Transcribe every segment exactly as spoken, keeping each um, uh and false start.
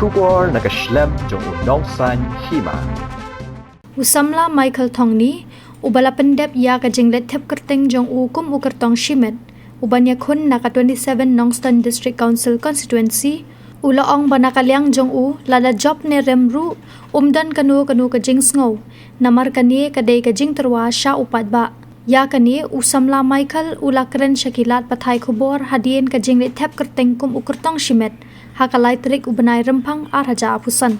Khubor na ka shlem jong u Nongsaiñ Hima. U samla Michael Thongni, uba la pyndep ïa ka jingleit thep kyrteng jong u kum u kyrtong shimet, uban ïakhun na ka twenty-seven Nongstoiñ District Council Constituency, u la ong ba na ka liang jong u, lada jop ne rem ruh, um don kano kano ka jingsngew, namar kane ka dei ka jingtyrwa sha u paidbah. Ïa kane, u samla Michael u la kren sha ki lad pathai khubor hadien ka jingleit thep kyrteng kum u kyrtong shimet, ha ka lai tarik u bnai Rymphang ar hajar arphew san.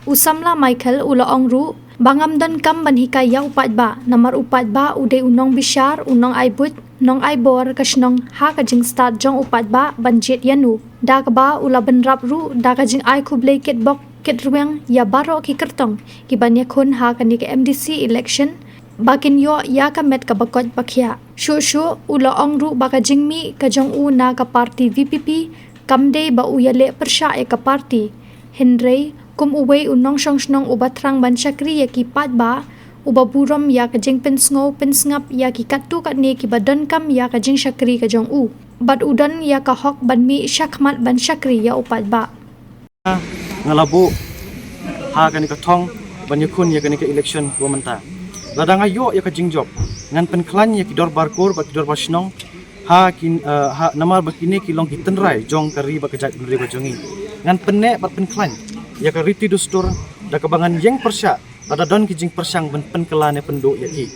U samla Michael u la ong ruh ba ngam don kam ban hikai ïa u paidbah, namar u paidbah u dei u nongbishar, u nongai buit, nongai bor ka shnong ha ka jingstad jong u paidbah ban jied ïa u. Da kaba u la bynrap ruh da ka jingai khublei kitbok kitrwiang ïa baroh ki kyrtong kiban ïakhun ha kane ka M D C election, ba kin ïoh ïa ka met kaba koit ba khiah. Shuh shuh u la ong ruh ba ka jingmih ka jong u na ka party V P P kam dei ba u ïaleh pyrshah ïa ka party. Hynrei kum uwei u nongshong shnong uba thrang ban shakri ïa ki paidbah, uba burom ïa ka jingpynsngew pynsngap ïa ki katto katne kiba donkam ïa ka jingshakri ka jong u, bad u don ïa ka hok ban mih shakhmat ban shakri ïa u paidbah. Nga la buh ha kane ka thong ban ïakhun ïa kane ka election ba mynta. Lada nga ïoh ïa ka jingjop, ngan pynkhlaiñ ïa ki dorbar kur bad ki dorbar shnong, ha ki, eh, ha, namar ba kine ki long ki tynrai jong ka ri bad ka jaitbynriew ka jong ngi. Ngan pynneh bad pynkhlaiñ ïa ka riti dustur, da kaba ngan ïeng pyrshah lada don ki jingpyrshang ban pynkylla ne pynduh ïa ki.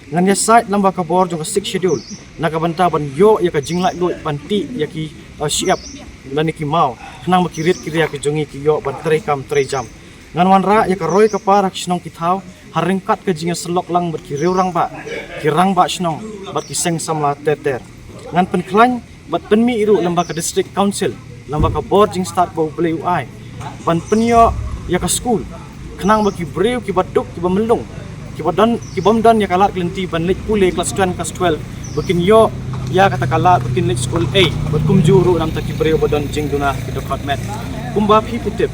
Ngan ïasaid lyngba ka bor jong ka Sixth Schedule na ka bynta ban ïoh ïa ka jinglaitluid ban tih ïa ki, eh, shyiap lane ki maw, khnang ba ki rit ki ria ki jong ngi ki ïoh ban treikam treijam. Ngan wanrah ïa ka roi ka par ha ki shnong ki thaw ha ryngkat ka jingïasyllok lang bad ki riew rangbah, ki rangbah shnong bad ki seng samla ter ter. Ngan pynkhlaiñ bad pynmih ruh lyngba ka District Council, lyngba ka bor jingstad ba U Blei u ai, ban pynïoh ïa ka skul, khnang ba ki briew kiba duk, kiba myllung, kiba don, kibym don ïa ka lad ka lynti ban leit pule klas ten, klas twelve, ba kin ïoh ïa kata ka lad ba kin leit skul ei, bad kumjuh ruh namta ki briew ba don jingduna ki dkhot met. Kumba phi pu tip,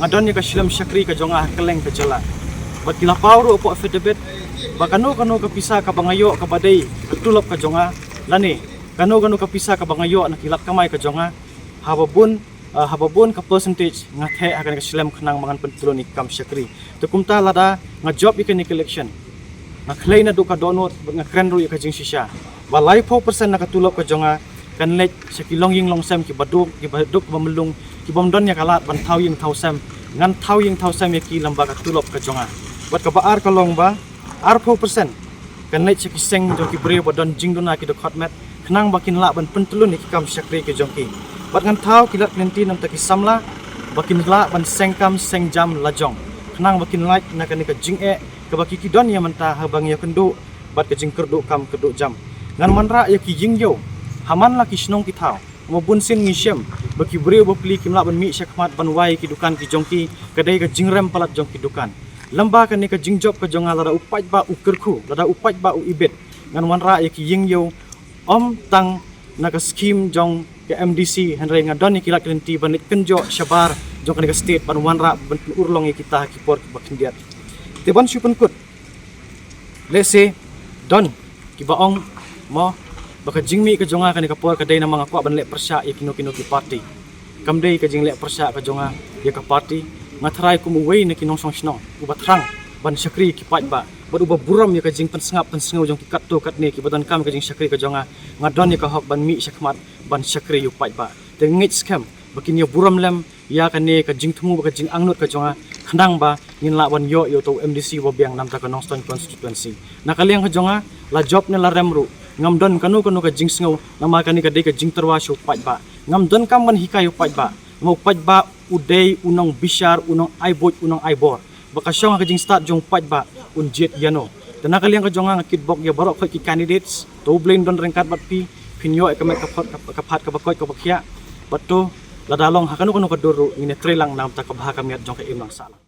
nga don ïa ka shlem shakri ka jong nga ha kylleng ka jylla. Bad ki la paw ruh hapoh affidavit ba kano kano ka pisa kaba nga ïoh kaba dei ka tulop ka jong nga, lane kano kano ka pisa kaba nga ïoh na ki lad kamai ka jong nga, haba bun, ah, haba bun ka percentage nga theh ha kane ka shlem khnang ba ngan pyntylun ïa ka kam shakri. Te kumta lada nga jop ïa kane ka election, nga khlei naduh ka dohnud bad nga kren ruh ïa ka jingshisha ba laiphew percent na ka tulop ka jong nga kan leit sha ki longïing longsem kiba duk, kiba duk kiba myllung, kibym don ïa ka lad ban thaw ïing thaw sem. Ngan thaw ïing thaw sem ïa ki lyngba ka tulop ka jong nga. Bad kaba ar ka long ba arphew percent kan leit sha ki seng jong ki briew ba don jingduna ki dkhot met, khnang ba kin lah ban pyntylun ïa ki kam shakri ki jong ki. Bad ngan thaw ki lad ki lynti namta ki samla ba kin lah ban seng kam seng jam lajong, khnang ba kin lait na kane ka jingeh kaba ki ki don ïa mynta haba ngi ïakynduh bad ka jingkyrduh kam kyrduh jam. Ngan wanrah ïa ki ïing ïew ha man la ki shnong ki thaw. Mo bun sien ngi shem ba ki briew ba pli kim lah ban mih shakhmat ban wai ki dukan ki jong ki, ka dei ka jingrem palat jong ki dukan. Lyngba kane ka jingjop ka jong nga, lada u paidbah u kyrkhu, lada u paidbah u ibit, ngan wanrah ïa ki ïing ïew ym tang na ka skim jong ka M D C, hynrei nga don ïa ki lad ki lynti ban leit kynjoh shabar jong kane ka state ban wanrah ban pynurlong ïa kita ha ki por kiba khyndiat. Te ban shu pynkut, lehse don kiba ong mo ba ka jingmih ka jong nga kane ka por ka dei namar nga kwah ban leh pyrshah ïa kino kino ki party. Kam dei ka jingleh pyrshah ka jong nga ïa ka party. Nga tharai kum uwei na ki nongshong shnong uba thrang ban shakri ïa ki paidbah bad uba burom ïa ka jingpynsngap pynsngew jong ki katto katne kiba donkam ka jingshakri ka jong nga, nga don ïa ka hok ban mih shakhmat ban shakri ïa u paidbah. Te ngeit skhem ba kin ïa burom lem ïa kane ka jingthmu bad ka jingangnud ka jong nga, khnang ba ngin lah ban ïoh ïa uto u M D C uba biang namta ka Nongstoiñ constituency. Na ka liang ka jong nga, la jop ne la rem ruh, ngam don kano kano ka jingsngew, namar kane ka dei ka jingtyrwa sha u paidbah. Ngam donkam ban hikai u paidbah, namar u paidbah u dei u nongbishar, u nongai buit, u nongai bor. Ba ka shong ha ka jingstad jong u paidbah un jied ïa no. Te na ka liang ka jong nga, nga kitbok ïa baroh khoit ki candidates, to U Blei un don ryngkat bad phi, phin ïoh ïa ka met ka phad, ka, ka phad kaba koit kaba khiah. Bad to, lada long ha kano kano ka dur ruh, ngin ïatrei lang namta ka bha ka miat jong ka imlang sahlang.